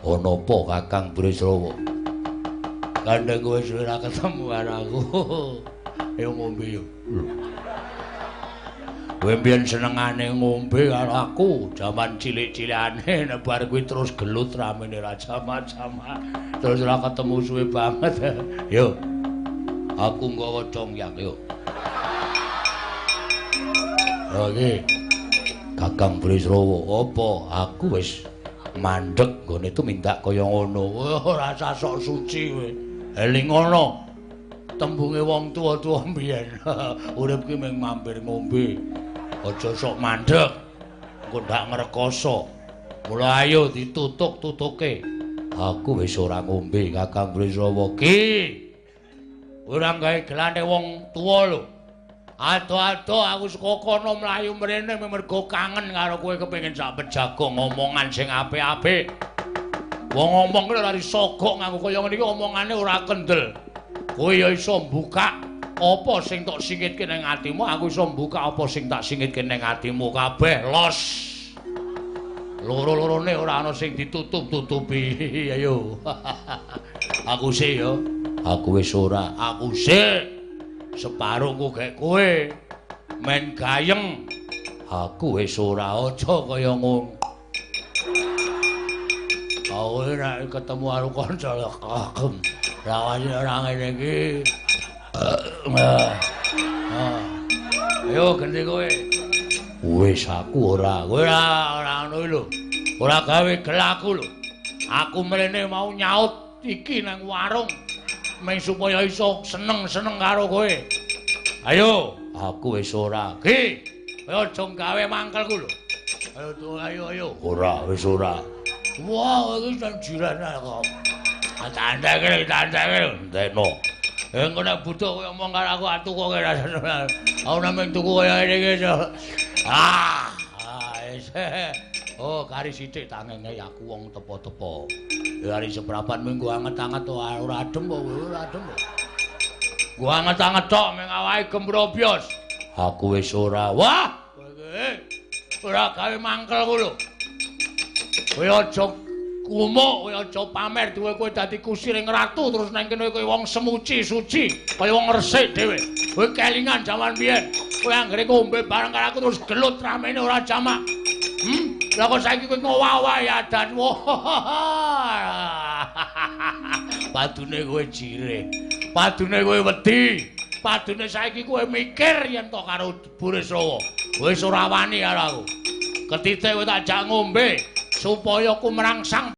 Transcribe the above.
Ana apa Kakang Bresrawa? Gandeng kowe suwe ora ketemu karo aku. Ayo ngombe yo. Kowe mbiyen senengane ngombe karo aku jaman cilik-cilikane, nek bar kuwi terus gelut ramene ra jamak-jamak. Terus ora ketemu suwe banget. Yo. Aku nggawa congyang yo. Oke. Kakang Bresrawa, apa aku wis mandeg nggone tumindak kaya ngono. Ora usah sok suci kowe. Eling ngono. Tembunge wong tuwa-tuwa mbiyen. Urip ki mung mampir ngombe. Aja sok mandeg. Engko ndak ngrekoso. Mula ayo ditutuk-tutuke. Aku wis ora ngombe Kakang Bresrawa ki. Ora gawe gelane wong tuwa lho. Ado-ado aku saka kono mlayu mrene mergo kangen karo kowe, kepengin sak pejago ngomongan sing apik-apik. Wong ngomong kuwi ora disogok nganggo kaya ngene iki, omongane ora kendel. Kowe ya iso mbukak apa sing tok singitke ning atimu, aku iso mbukak apa sing tak singitke ning atimu kabeh los. Loro-lorone ora ana sing ditutup-tutupi. Ayo. Aku sih ya. Aku wis ora, aku sih. Separuh ku gek kowe men gayeng. Aku wis ora, aja kaya ngono. Kowe nek ketemu karo kanca kagem. Rawani ora ngene iki. Ayo ganti kowe. Wis aku ora. Kowe ora ngono lho. Ora gawe gelaku lho. Aku mrene mau nyaut iki nang warung. Meng supaya iso seneng-seneng karo kowe. Ayo, aku wis ora. Ki, ayo aja gawe mangkelku lho. Ayo ayo ayo. Ora, wis ora. Wah, iki jan jiran kok. Tandake, tandake. Entekno. Engko nek butuh kowe omong karo aku, atuh kok ora. Aku namung tuku kaya ngene iki. Ah, wis. Oh, kari sithik tangenge aku wong tepo-tepo. Hari seprapat minggu anget-anget ora adem kok, ora adem kok. Gua anget-anget tok meng awake gembrobyos. Aku wis ora. Wah, kowe ora gawe mangkelku lho. Kowe aja kumuk, kowe aja pamer duwe kowe dadi kusiring ratu terus nang kene kowe wong semuci suci, kaya wong resik dhewe. Kowe kelingan jaman biyen. Kowe anggere ngombe bareng karo aku terus gelut ramene ora jamak. Lah kok saiki kowe ngowah-owahi adat. Padune kowe jirih. Padune kowe wedi. Padune saiki kowe mikir yen to karo Burisrawa. Wis ora wani karo aku. Ketitik kowe tak jak ngombe supaya ku merangsang